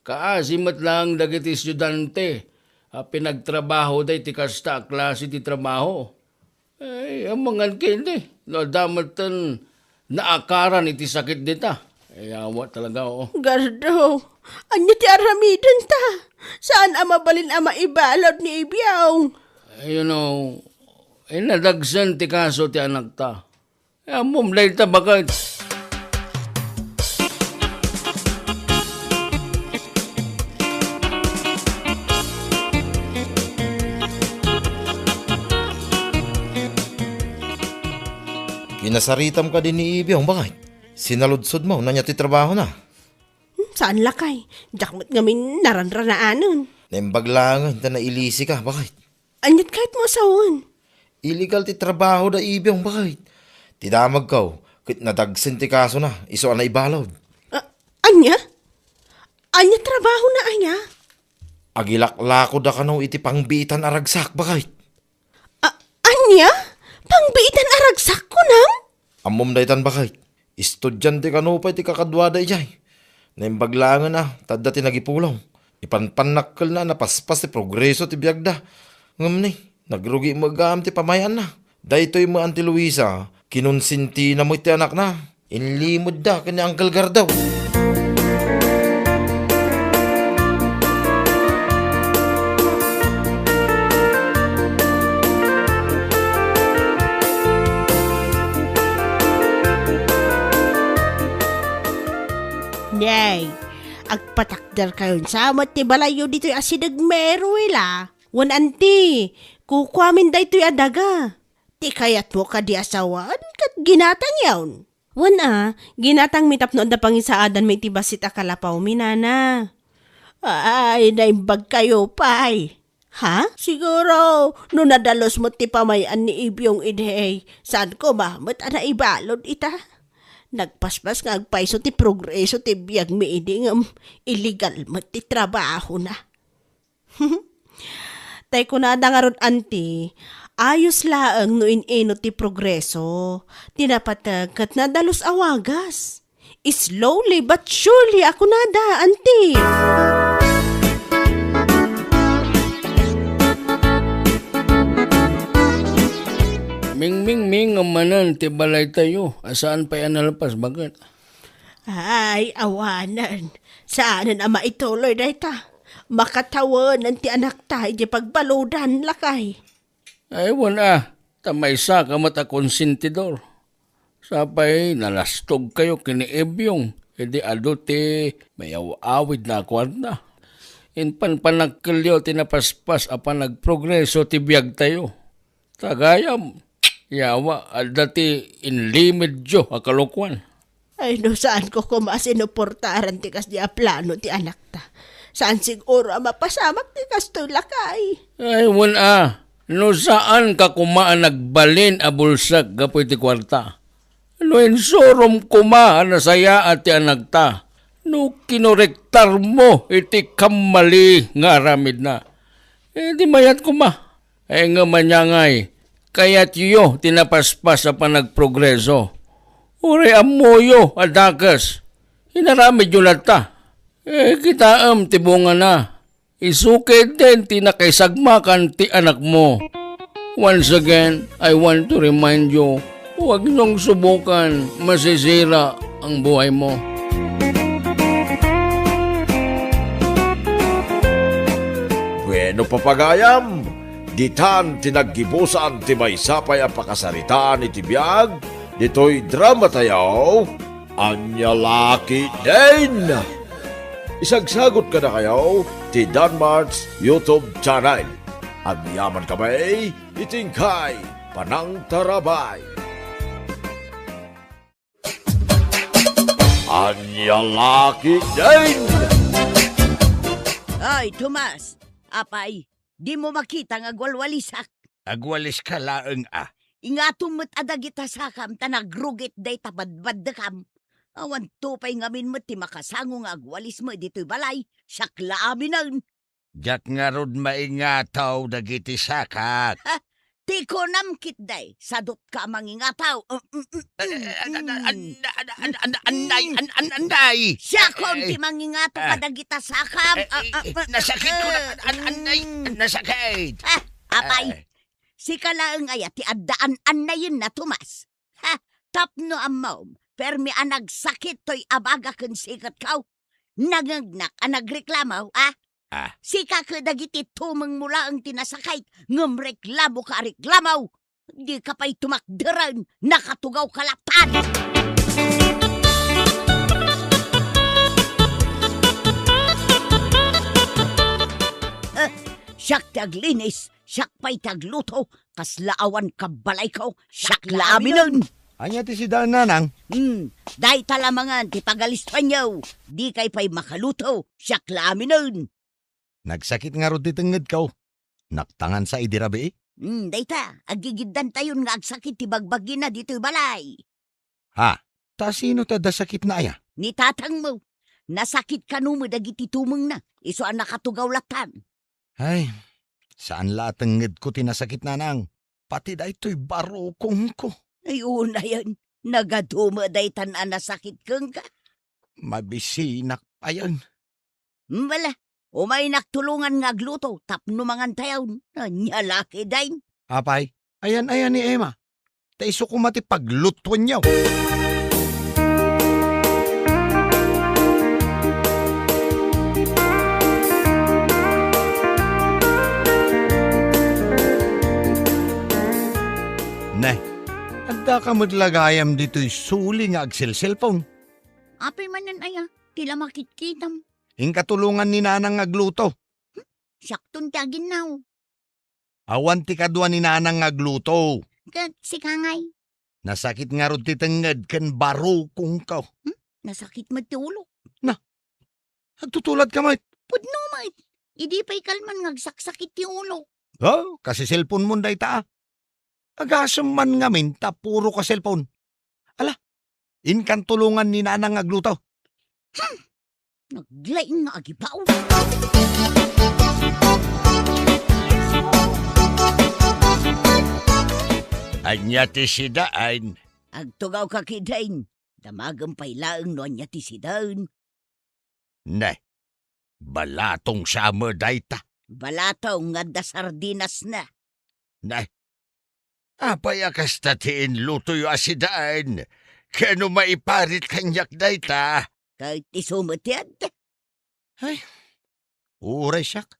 Kaasi met laeng dagiti estudiante a pinagtrabahoda iti kasta a klase ti trabaho. Ay, amangan ket, no adda metten naakaran iti sakit dita. Ay, awa talaga, oo. Gardo, ania ti aramidenta? Saan a mabalin a maibalud ni Ibiong? Ay, you know, eh, nadagsen ti kaso ti anakta. Ammom dayta, baket. Kinasaritam kadi ni Ibiong, baket? Sinaludsodmo no ania ti trabahona? Hmm, saan, lakay. Diak met ngamin naranranaanen. Naimbag laengen ta nailisika, baket? Aniat kayatmo a sawen? Illegal ti trabaho da Ibiong, baket. Ti damagko, ket nadagsen ti kasona, isu a naibalud. A-, ania? Ania trabahona aya? Agilaklako da kano iti pangbiitan a ragsak, baket. A-, ania? Pangbiitan a ragsak, kunam? Ammom daytan, baket. Estudiante kano pay ti kakaduada idiay. Naimbag laengen a, ta adda ti nagipulong. Ipanpannakkelna a napaspas ti progreso ti biagda. Ngem ni, nagrugi met gayam ti pamay-anna. Daytoy met, Auntie Luisa, kinonsentina met ti anakna. Inlimedda ken ni Uncle Gardo. Nay, agpatakderkayon sa met ti balayyo ditoy asideg Meruel a. Wen, anti, kukuamin daytoy a daga. Ti kayatmo kadi a sawen ket ginatangyon? Wen a, ginatangmi tapno adda pangisaadanmi iti bassit a kalapawmi, nana. Ay, naimbagkayo pay. Ha? Siguro, no nadalus met ti pamay-an ni Ibiong idi, saan koma met a naibalud ita. Nagpaspas nga agpayso ti progreso ti biagmi idi ngem illegal met ti trabahona. Tay kunada ngarud, anti, ayos laeng no in-inut ti progreso. Ti napateg ket nadalus a wagas. Slowly but surely a kunada, anti. Mingmingming manen ti balaytayo a saan pay a nalpas, baket? Ay, awanen. Saanen a maituloy dayta. Makatawenan ti anakta idiay pagbaludan, lakay. Ay, wen a, ta maysaka met a konsentidor. Sapay nalastogkayo ken ni Ebyong, idi adu ti mayaw-awidna a kuarta. Impanpanakkelyo ti napaspas a panagprogreso ti biagtayo. Ta gayam, yawa, adda ti inlimedyo a kalokuan. Ay, no saanko koma a sinuportaran ti kasdi a plano ti anakta. Saan siguro a mapasamak ti kastoy, lakay. Ay, wen a, no saanka koma a nagbalin a bulsek gapu iti kuarta. No insurom koma a nasayaat ti anakta. No kinorektarmo iti kammali nga aramidna. Eh, di mayat koma. Ay, ngem ania ngay, kayatyo ti napaspas a panagprogreso. Uray ammoyo a dakes. Inaramidyo latta. Eh, kitaem ti bungana. Isu ketdin ti nakaisagmakan ti anakmo. Once again, I want to remind you, huwag niyong subukan, masisira ang buhay mo. Bueno, papagayam, ditan ti naggibusan ti maysa pay a pakasaritaan iti biag ditoy drama tayo, Ania La Ketdin. Isagsagut kadakayo ti Danmart's YouTube channel. Agyaman kami iti inkay panangtarabay. Ania La Ketdin. Ay, Tomas, apay, dimo makita nga agwalwalisak? Agwaliska laeng a. Ingatom met a dagita sakam ta nagrugit dayta badbaddekam. Awan to pay ngamin met ti makasango nga agwalismo ditoy balay, siak la aminen. Diak ngarud maingataw dagiti sakak. Ha? Ti kunam ketdi, sadutka a mangingataw. Mm, mm, mm, mm. Eh, eh, an-, an-, an-, an-, an-, anday, an-, an-, anday. Siakon ti mangingataw kadagita sakam. Eh, eh, nasakit ko na, an-, an-, anday, nasakit. Ah, apay, sika laeng aya ti addaan annayenna, Tomas? Ha, tapno ammom, permi a nagsakit toy abaga ken siketko. Nangngegnak a nagreklamo, a? Ah. Sika ket dagiti tumengmo laeng ti nasakit, ngem reklamoka a reklamo. Dika pay tumakderen, nakatugawka latta. Eh, siak ti aglinis, siak pay ti agluto, kasla awan kabbalayko, siak la aminen. Ania ti sidaen, nanang? Hmm, dayta la mangan ti pagalistuanyo. Dikay pay makaluto, siak la aminen. Nagsakit ngarud ti tengngedko. Naktangansa idi rabii? Hmm, dayta, aggigiddantayon nga agsakit ti bagbagina ditoy balay. Ha? Ta sino ti adda sakitna aya? Ni tatangmo. Nasakit kano met dagiti tumengna, isu a nakatugaw lattan. Ay, saan la a tengngedko ti nasakit, nanang. Pati daytoy barukongko. Ay, unayen, nagadu met daytan a nasakit kenka. Mabisinak payen. Bala, umaynak tulongan nga agluto tapno mangantayon. Ania la ketdin? Apay, ayan-ayan ni Emma. Ta isu koma ti paglutuenyo. Ne, addaka met la gayam ditoy suli nga agselselpon. Apay manen aya, ti la makitkitam. Inka tulongan ni nanang nga agluto. Hmm? Siakton ti aginnaw. Awan ti kadua ni nanang nga agluto. Ket sika ngay? Nasakit ngarud ti tengnged ken barukongko. Hmm? Nasakit met ti ulo. Na, agtutulad ka met. Pudno met. Idi pay kalman nga agsaksakit ti ulo. Oh, kasi cellphone mon dayta, ah. Agasem man ngamin ta puro ka cellphone. Ala, inkan tulongan ni nanang nga agluto. Hmm. Naglaing nga agibaw. Ania ti sidaen? Agtugawka ketdin. Damagem pay laeng no ania ti sidaen. Ne, balatong sa met dayta. Balatong nga adda sardinasna. Ne, apay a kasta ti inlutoyo a sidaen? Ken no maiparit kaniak dayta? Ket isu met ti adda. Ay, uray siak.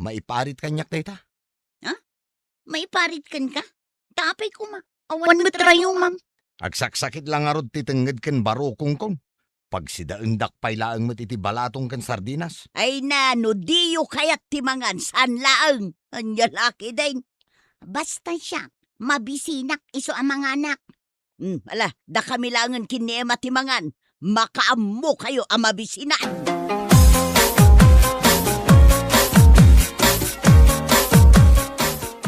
Maiparit kaniak dayta. Ha? Maiparit kenka? Ta apay koma, awan met rayumam. Agsaksakit la ngarud ti tengnged ken barukongkon. Pagsidaendak pay laeng met iti balatong ken sardinas. Ay na, no diyo kayat ti mangan, saan laeng? Ania la ketdin? Basta siak, mabisinak isu a manganak. Hmm, ala, dakami laengen ken ni Emma ti mangan. Makaammokayo a mabisinan.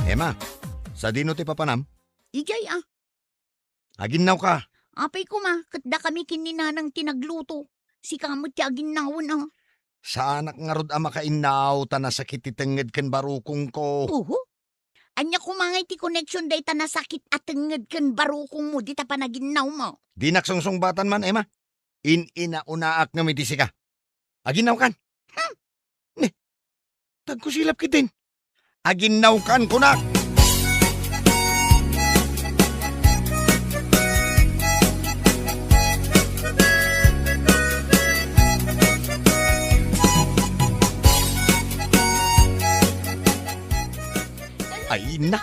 Emma, sadino ti papanam? Idiay, ah. Aginnawka. Apay koma, ket dakami ken ni nanang ti nagluto. Sika met ti aginnawen, ah. Saanak ngarud a makainnaw ta nasakit ti tengnged ken barukongko. Oho. Ania koma ngay ti connection dayta nasakit a tengnged ken barukongmo dita panaginnawmo? Dinak sungsungbatan man, Emma. In-inaunaak ngem iti sika. Aginnawkan? Hmm. Ne, tagkusilap ketdin. Aginnawkan, kunak! Ay, na!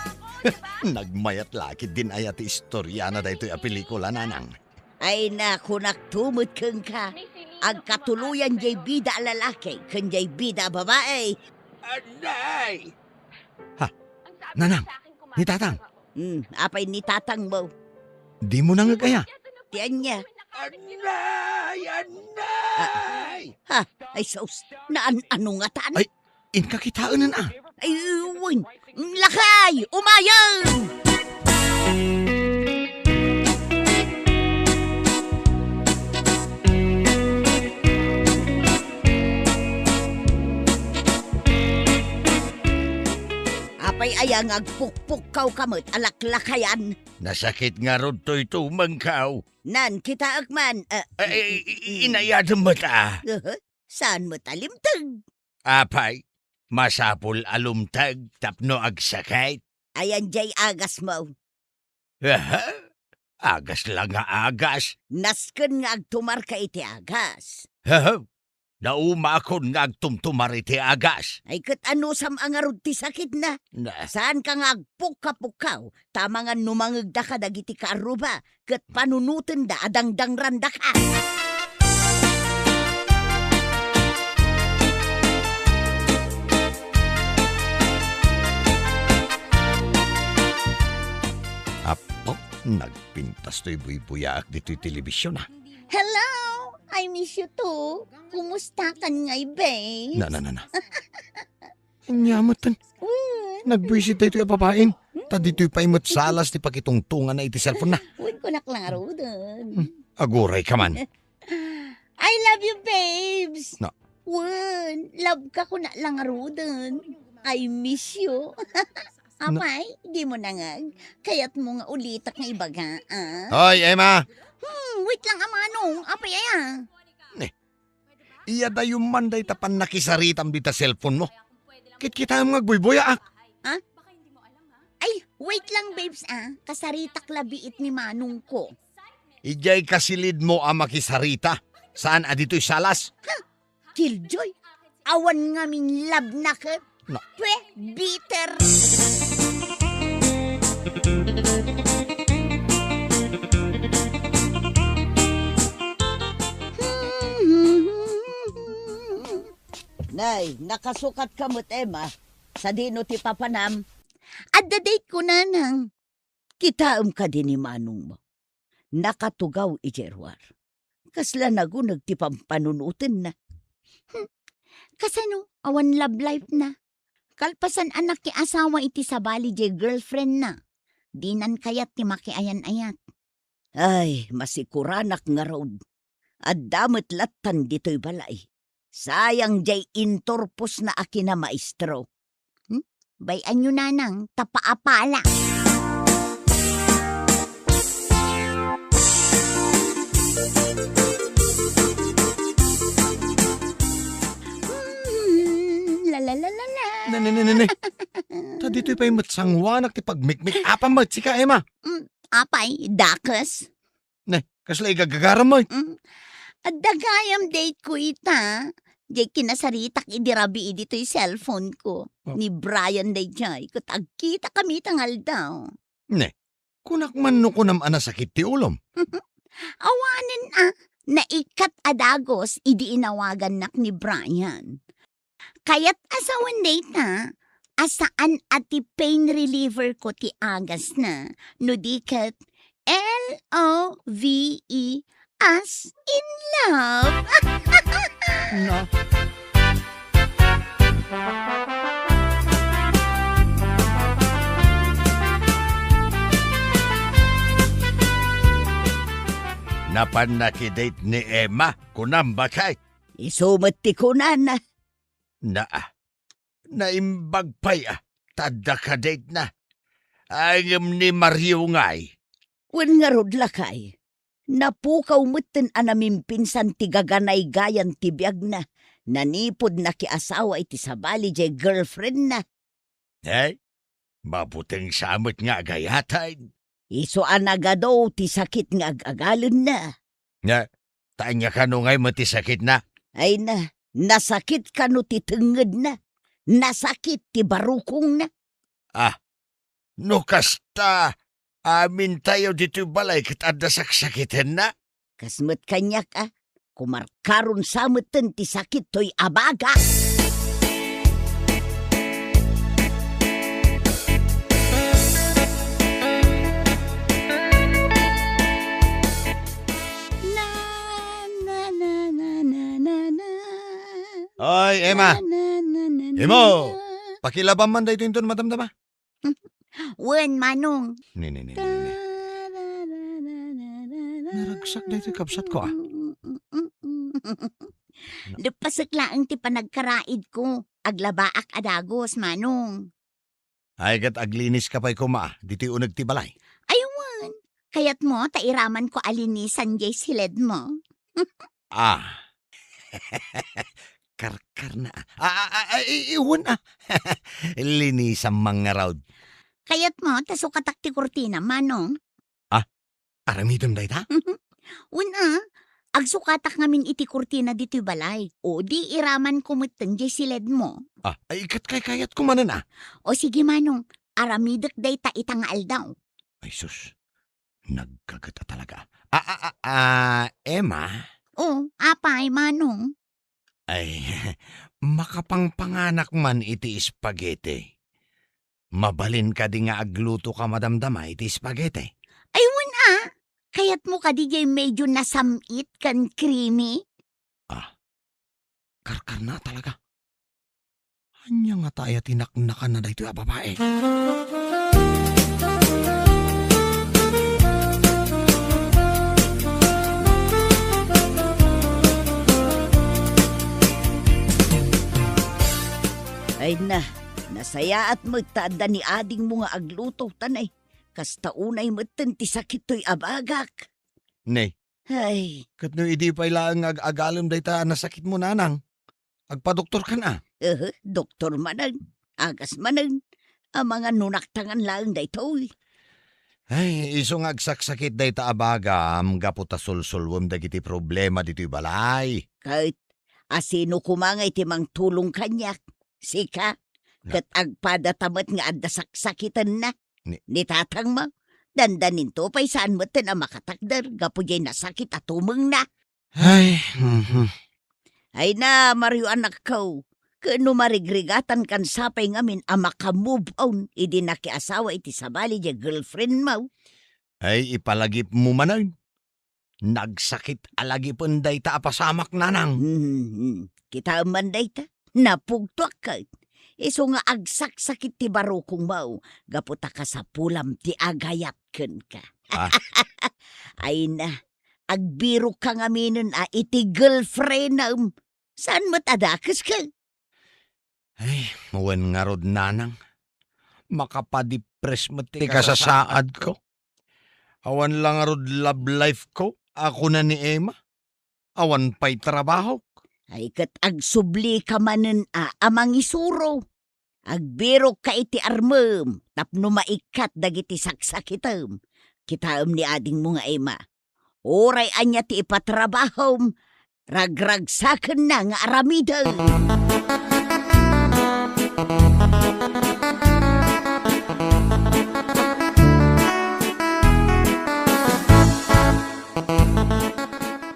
Nagmayat la ketdin aya ti istoriana daytoy a pelikula, Nanang. Ay, nakunakto met kenka, agkatuloyan jay bida a lalaki ken jay bida a babai. Anay! Ha? Nanang, ni Tatang? Hmm, apay ni Tatangmo? Dimo nangeg aya? Ti ania? Anay! Anay! Ha? Ay, sus, naan-ano ngatan? Ay, inka kitaenen, a? Ay, wen. Lakay! Umayam! Apay aya nga agpukpukkaw ka met a laklakayan? Nasakit ngarud toy tumengkaw. Nan, kitaek man, a, Ay, ay, ay, inayadem met, a. Aha. Saan met a limteg? Apay, masapul a lumteg tapno agsakit. Ayan jay agasmo. Aha? Agas la nga agas. Nasken nga agtumarka iti agas. Aha? Naumakon nga agtumtumar iti agas. Ay, ket anusam a ngarud ti sakitna? Na. Saanka nga agpukka-pukkaw, ta amangan no mangegdaka dagiti kaarruba, ket panunotenda a dangdangrandaka. Apo, nagpintas toy buybuyaak ditoy telebision, a. Hello! I miss you too. Kumustakan ngay, babe? Na, na, na, na. Ania met ten. Wen. Nagbuisit daytoy a babaen. Ta ditoy pay met salas ti pakitungtongana iti cellphone-na. Wen, kunak la ngaruden. Hmm, aguray ka man. I love you, babes. Na. Wen, love ka kunak la ngaruden. I miss you. Na. Apay, dimo nangeg? Kayatmo nga ulitak nga ibaga, a? Hoy, Emma! Hmm, wait lang, a manong. Apay aya? Ne, iyadayom man dayta pannakisaritam dita cellphone-mo. Kitkitaem nga agbuybuyaak. Ha? Ay, wait lang, babes, a. Kasaritak la biit ni manongko. Idiay kasilidmo a makisarita. Saan a ditoy salas? Ha? Killjoy, awan ngamin love na ket. Na. Pwe, bitter. Nay, nakasukatka met, Emma. Sadino ti papanam? Adda date ko, nanang. Kitaem kadi ni manongmo. Nakatugaw idiay ruar. Kasla naguneg ti pampanunotenna. Hmm. Kasano? Awan love life-na. Kalpasan a nakiasawa iti sabali diay girlfriend-na. Dinan kayat ti makiayan-ayat. Ay, masikuranak ngarud. Adda met lattan ditoy balay. Sayang diay inturposna a kinamaestro. Hmm? Bay-anyo, nanang, ta paapala. Hmm, la, la, la, la, la. Ne, ne, ne, ne, ne. Ta ditoy pay met sanguanak ti pagmikmik-apam met sika, Emma. Hmm, apay, dakes. Ne, kasla igagagaram met. Mm. Adda gayam date ko ita. Diay kinasaritak idi rabii ditoy cellphone ko. Oh. Ni Brian daydiay, ket agkitakami ita nga aldaw. Ne, kunak man no kunam a nasakit ti ulom. Awanen a, naikkat a dagus idi inawagannak ni Brian. Kayat a sawen dayta a saan a ti pain reliever ko ti agasna, no di ket L O V E, as in love. Na. Napan nakidate ni Emma, kunam, bakay? Isu met ti kunana. Naa, naimbag pay a, ta adda ka-date na. Ay, ngem ni Mario ngay? Wen ngarud, lakay. Napukaw metten a namimpinsan ti gaganaygayan ti biagna. Nanipud nakiasawa iti sabali diay girlfriendna. Ay, mabuteng sa met nga agayatan. Isu a nagadu ti sakit nga ag-agalenna. Nga, ta ania kano ngay met ti sakitna? Ay na, nasakit kano ti tengngedna? Nasakit ti barukongna? Ah, no kasta, amintayo ditoy balay ket adda saksakitenna? Kas met kaniak a, kumarkaron sa metten ti sakit toy abagak. Na, na, na, na, na, na, na. Oy, Emma! Na, na, na, na, Imo! Na. Pakilabam man daytoy inton madamdama. Wen, Manong. Ni, ni, ni, ni, ni. Naragsak daytoy kabsatko, ah. Leppasek laeng ti panagkaraidko. Aglabaak a dagus, Manong. Ay, ket agliniska pay koma, ah, ditoy uneg ti balay. Ay, wen. Kayatmo ta iramanko a linisan diay siledmo? Ah. Karkarna, ah. Ah, ah, ah, ah, i-, i-, wen, ah. Linisam man ngarud. Kayatmo ta sukatak ti kurtina, Manong? Ah, aramidem dayta? Wen, ah. Agsukatak ngamin iti kurtina ditoy balay. O, di iramanko metten diay siledmo. Ah, ay, ket kaykayatko manen, ah. O, sige, Manong. Aramidek dayta ita nga aldaw. Ay, sus. Nagkaget a talaga. Ah, ah, ah, ah, Emma? O, apay, Manong? Ay, makapangpanganak man iti spaghetti. Mabalin kadi nga agluto ka madamdama iti spaghetti? Ay, wen, ah. Kayatmo kadi diay medyo nasam-it ken creamy? Ah, karkarna talaga. Ania ngata aya ti naknakanna daytoy a babae? Ay na, nasayaat met ta adda ni adingmo nga agluto, ta nay, kasta unay metten ti sakit toy abagak. Ne, Ay. Ket no idi pay laeng nga ag-agalem dayta a nasakitmo, nanang, agpadoktorkan a? Ehe, doktor manen. Agas manen. Amangan no naktangan laeng daytoy. Ay, isu nga agsaksakit dayta a bagam gapu ta sulsulwem dagiti problema ditoy balay. Ket asino koma ngay ti mangtulong kaniak? Sika? Na- Ket agpadata met nga adda saksakitenna. Ni- Ni tatangmo, dandaninto pay saan metten a makatakder gapu diay nasakit a tumengna. Ay, mhm. Ay na, Mario, anakko, ken no marigrigatankan sapay ngamin a maka-move on idi nakiasawa iti sabali diay girlfriendmo. Ay, ipalagipmo manen. Nagsakit a lagipen dayta a pasamak, nanang. Hmm, kitaem man dayta. Napugtoak ket. Isu nga agsaksakit ti barukongmo gapu ta kasapulam ti agayat kenka. Ah. Ay na, agbirokka ngaminen a iti girlfriendem. Saan met a dakeska? Ay, wen ngarud, nanang. Makapadipres met ti kasasaadko. Awan la ngarud love life ko, a kuna ni Emma. Awan pay trabahok. Ay, ket agsublika manen a, a mangisuro. Agbirokka iti armem tapno maikkat dagiti saksakitem. Kitaem ni adingmo nga Emma. Uray ania ti ipatrabahom, ragragsakenna nga aramiden.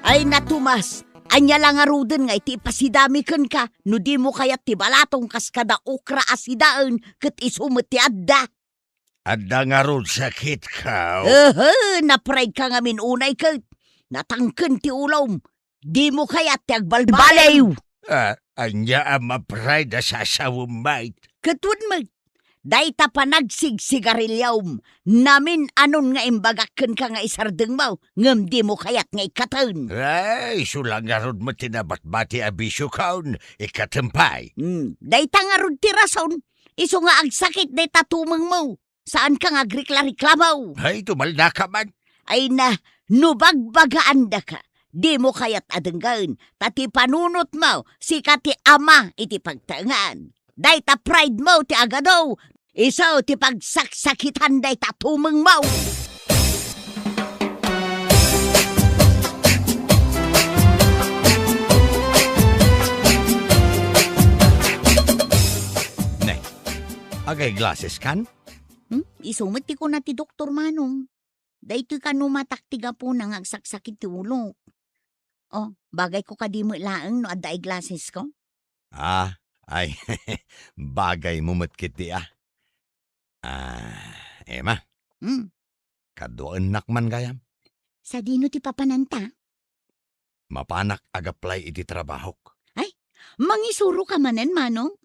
Ay na, Tomas, ania la ngaruden nga iti ipasidami kenka no dimo kayat ti balatong kas kada okra a sidaen ket isu met ti adda? Adda ngarud sakitko? Ehe, na-pride ka ngamin unay ket natangken ti ulom. Dimo kayat ti agbalbaliw? Ah, ania a ma-pride a sasawem met? Ket wen met, dayta panagsigsigariliom, namin-anon nga imbagak kenka nga isardengmo, ngem dimo kayat nga ikkaten. Ay, isu la ngarud met ti nabatbati a bisiokon, ikkatem pay. Hmm, dayta ngarud ti rason, isu nga agsakit dayta tumengmo. Saanka nga agrekla-reklamo. Ay, tumaldaka man. Ay na, no bagbagaandaka, dimo kayat a denggen, ta ti panunotmo, sika ti ama iti pagtaengan. Dayta pride mo ti agado, isu ti pagsaksakitan dayta tumengmo. Ne, agay glasses kan? Hmm? Isu met ti kuna ti doktor, Manong. Daytoy kano matak ti gapuna nga agsaksakit ti ulok. Oh, bagayko kadi met laeng no adda eyeglassesko? Ah, ay, bagaymo met ketdi, ah. Ah, Emma. Hmm. Kaduaennak man gayam. Sadino ti papananta? Mapanak agaplay iti trabahok. Ay, mangisuroka manen, Manong?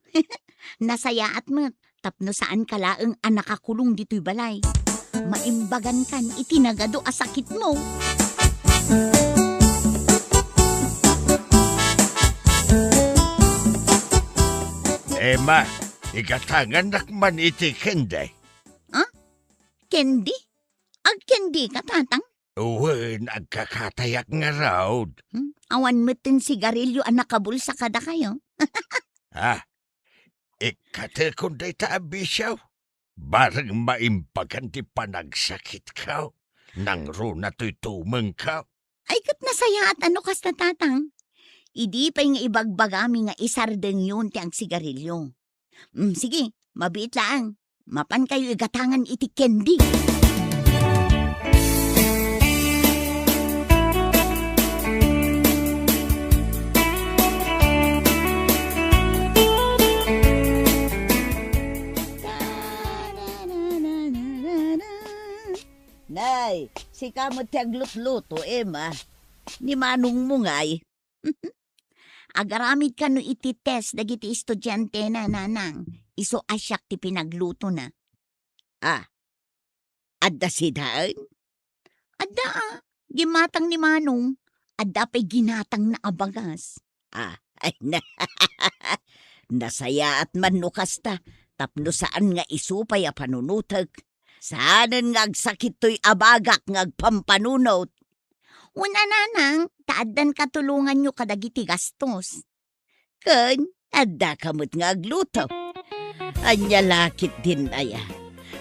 Nasayaat met, tapno saanka laeng a nakakulong ditoy balay. Maimbagankan iti nagado a sakitmo. Emma, igatangannak man iti candy. Ah? Candy? Agcandika, Tatang? Wen, agkakatayak ngarud. Hmm? Awan met ti sigarilyo a nakabulsa kadakayo. Ah, ikkatekon dayta a bisio. Bareng maimbagan ti panagsakitko. Nangruna toy tumengko. Ay, ket nasayaat a no kasta, Tatang. Idi pay nga ibagbagami nga isardengyon ti agsigarilyo. Mm, sige, mabiit laeng. Mapankayo igatangan iti candy. Nay, sika met ti aglutluto, Emma. Ni manongmo ngay. Agaramid kano iti test dagiti estudiantena, Nanang. Isu a siak ti pinaglutona. Ah, adda sidaen? Adda, ah. Ginatang ni Manong. Adda pay ginatangna a bagas. Ah, ay na. Nasayaat man no kasta, tapno saan nga isu pay a panunotek. Saanen nga agsakit toy abagak nga agpampanunot. Wen a, Nanang, ta addan katulonganyo kadagiti gastos. Ken, addaka met nga agluto. Ania la ketdin aya?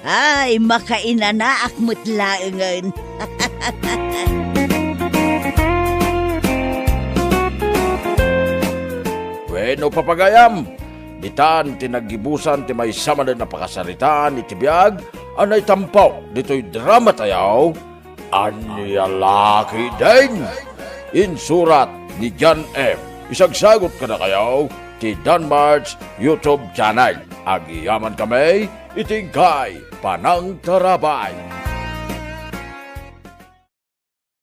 Ay, makainanaak met laengen. Wenno, papagayam, ditan ti naggibusan ti maysa manen a pakasaritaan iti biag a naitampo ditoy drama tayo, Ania la ketdin? Insurat ni John M. Isagsagut kadakayo ti Danmart's YouTube channel. Agyamankami iti inkay panangtarabay.